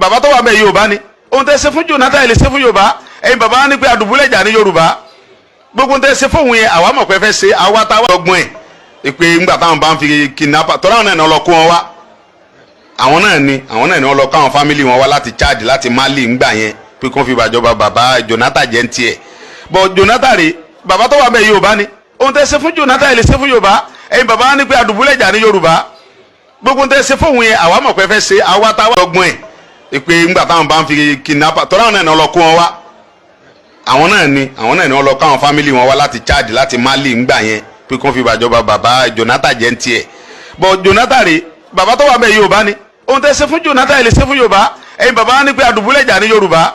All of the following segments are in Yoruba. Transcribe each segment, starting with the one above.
Bàbá tó wà bẹ́ẹ̀, Yorùbá ni. Ohun tẹ́ ṣe fún Jonathan, ẹ lè ṣe fún Yorùbá. Ẹ̀yin bàbá wa ní pé adùbúlẹ̀jà ní Yorùbá. Gbogbo ohun tẹ́ ṣe fóun yẹn, àwa mọ̀ pé fẹ́ ṣe. Àwa táwa ọgbọ́n ẹ̀ pé ńgbà táwọn bá ń fi kidnapper tọ́lá, àwọn náà ní ọlọ́kó wọn wá. Àwọn náà ní wọ́n lọ káwọn family wọn wá láti Chad, láti Mali ńgbà yẹn, pé kó fi bàjọba bàbá Jonathan jẹ́ ń tiẹ̀. But Jonathan rè, bàbá tó wà bẹ́ẹ̀, Yorùbá ni. Ohun tẹ́ ṣe fún Jonathan, ẹ lè ṣe fún Yorùbá. Ẹ̀yin bàbá wa ní pé adùbúlẹ̀jà ní Yorùbá. Gbogbo ohun tẹ́ ṣe fóun yẹn, àwa mọ̀ pé fẹ́ ṣe. Àwa táwa ọgbọ́n ẹ̀ pé ńgbà táwọn bá ń fi kidnapper tọ́lá, àwọn náà ní ọlọ́kó wọn wá. Àwọn náà ní wọ́n lọ káwọn family wọn wá láti Chad, láti Mali ńgbà yẹn, pé kó fi bàjọba bàbá Jonathan jẹ́ ń tiẹ̀. But Jonathan rè, bàbá tó wà bẹ́ẹ̀, Yorùbá ni. Ohun tẹ́ ṣe fún Jonathan, ẹ lè ṣe fún Yorùbá. Ẹ̀yin bàbá wa ní pé adùbúlẹ̀jà ní Yorùbá.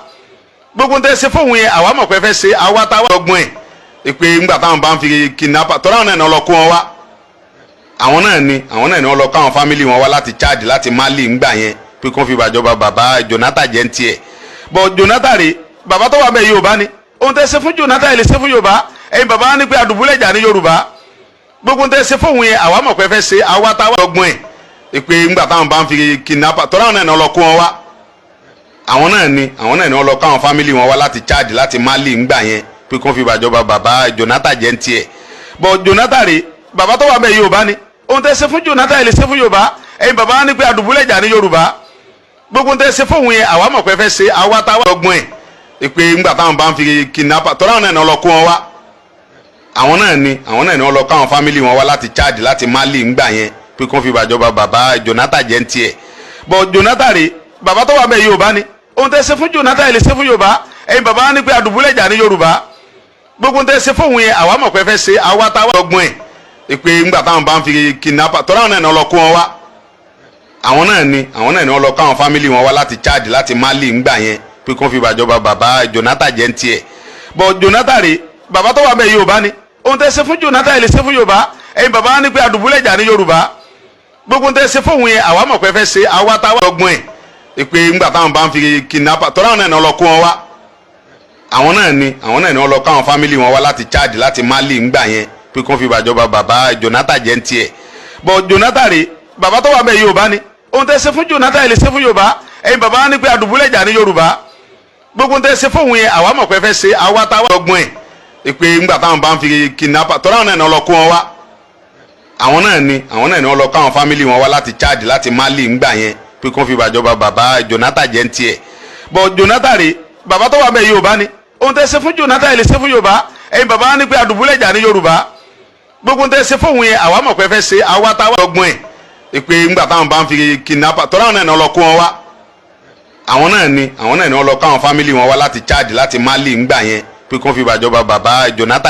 Gbogbo ohun tẹ́ ṣe fóun yẹn, àwa mọ̀ pé fẹ́ ṣe. Àwa táwa ọgbọ́n ẹ̀ pé ńgbà táwọn bá ń fi kidnapper tọ́lá, àwọn náà ní ọlọ́kó wọn wá. Àwọn náà ní wọ́n lọ káwọn family wọn wá láti Chad, láti Mali ńgbà yẹn, pé kó fi bàjọba bàbá Jonathan jẹ́ ń tiẹ̀. But Jonathan rè, bàbá tó wà bẹ́ẹ̀, Yorùbá ni. Ohun tẹ́ ṣe fún Jonathan, ẹ lè ṣe fún Yorùbá. Ẹ̀yin bàbá wa ní pé adùbúlẹ̀jà ní Yorùbá. Gbogbo ohun tẹ́ ṣe fóun yẹn, àwa mọ̀ pé fẹ́ ṣe. Àwa táwa ọgbọ́n ẹ̀ pé ńgbà táwọn bá ń fi kidnapper tọ́lá, àwọn náà ní ọlọ́kó wọn wá. Àwọn náà ní wọ́n lọ káwọn family wọn wá láti Chad, láti Mali ńgbà yẹn, pé kó fi bàjọba bàbá Jonathan jẹ́ ń tiẹ̀. But Jonathan rè, bàbá tó wà bẹ́ẹ̀, Yorùbá ni. Ohun tẹ́ ṣe fún Jonathan, ẹ lè ṣe fún Yorùbá. Ẹ̀yin bàbá wa ní pé adùbúlẹ̀jà ní Yorùbá. Gbogbo ohun tẹ́ ṣe fóun yẹn, àwa mọ̀ pé fẹ́ ṣe. Àwa táwa ọgbọ́n ẹ̀ pé ńgbà táwọn bá ń fi kidnapper tọ́lá, àwọn náà ní ọlọ́kó wọn wá. Àwọn náà ní wọ́n lọ káwọn family wọn wá láti Chad, láti Mali ńgbà yẹn, pé kó fi bàjọba bàbá Jonathan jẹ́ ń tiẹ̀. But Jonathan rè, bàbá tó wà bẹ́ẹ̀, Yorùbá ni. Ohun tẹ́ ṣe fún Jonathan, ẹ lè ṣe fún Yorùbá. Ẹ̀yin bàbá wa ní pé adùbúlẹ̀jà ní Yorùbá. Gbogbo ohun tẹ́ ṣe fóun yẹn, àwa mọ̀ pé fẹ́ ṣe. Àwa táwa ọgbọ́n ẹ̀ pé ńgbà táwọn bá ń fi kidnapper tọ́lá, àwọn náà ní ọlọ́kó wọn wá. Àwọn náà ní wọ́n lọ káwọn family wọn wá láti Chad, láti Mali ńgbà yẹn, pé kó fi bàjọba bàbá Jonathan jẹ́ ń tiẹ̀. But Jonathan rè, bàbá tó wà bẹ́ẹ̀, Yorùbá ni. Ohun tẹ́ ṣe fún Jonathan, ẹ lè ṣe fún Yorùbá. Ẹ̀yin bàbá wa ní pé adùbúlẹ̀jà ní Yorùbá. Gbogbo ohun tẹ́ ṣe fóun yẹn, àwa mọ̀ pé fẹ́ ṣe. Àwa táwa ọgbọ́n ẹ̀ pé ńgbà táwọn bá ń fi kidnapper tọ́lá, àwọn náà ní ọlọ́kó wọn wá. Àwọn náà ní wọ́n lọ káwọn family wọn wá láti Chad, láti Mali ńgbà yẹn, pé kó fi bàjọba bàbá Jonathan jẹ́ ń tiẹ̀. But Jonathan rè, bàbá tó wà bẹ́ẹ̀, Yorùbá ni. Ohun tẹ́ ṣe fún Jonathan, ẹ lè ṣe fún Yorùbá. Ẹ̀yin bàbá wa ní pé adùbúlẹ̀jà ní Yorùbá. Gbogbo ohun tẹ́ ṣe fóun yẹn, àwa mọ̀ pé fẹ́ ṣe. Àwa táwa ọgbọ́n ẹ̀ pé ńgbà táwọn bá ń fi kidnapper tọ́lá, àwọn náà ní ọlọ́kó wọn wá. Àwọn náà ní wọ́n lọ káwọn family wọn wá láti Chad, láti Mali ńgbà yẹn, pé kó fi bàjọba bàbá Jonathan jẹ́ ń tiẹ̀. But Jonathan rè, bàbá tó wà bẹ́ẹ̀, Yorùbá ni. Ohun tẹ́ ṣe fún Jonathan, ẹ lè ṣe fún Yorùbá. Ẹ̀yin bàbá wa ní pé adùbúlẹ̀jà ní Yorùbá. Gbogbo ohun tẹ́ ṣe fóun yẹn, àwa mọ̀ pé fẹ́ ṣe. Àwa táwa ọgbọ́n ẹ̀ pé ńgbà táwọn bá ń fi kidnapper tọ́lá, àwọn náà ní ọlọ́kó wọn wá. Àwọn náà ní wọ́n lọ káwọn family wọn wá láti Chad, láti Mali ńgbà yẹn, pé kó fi bàjọba bàbá Jonathan.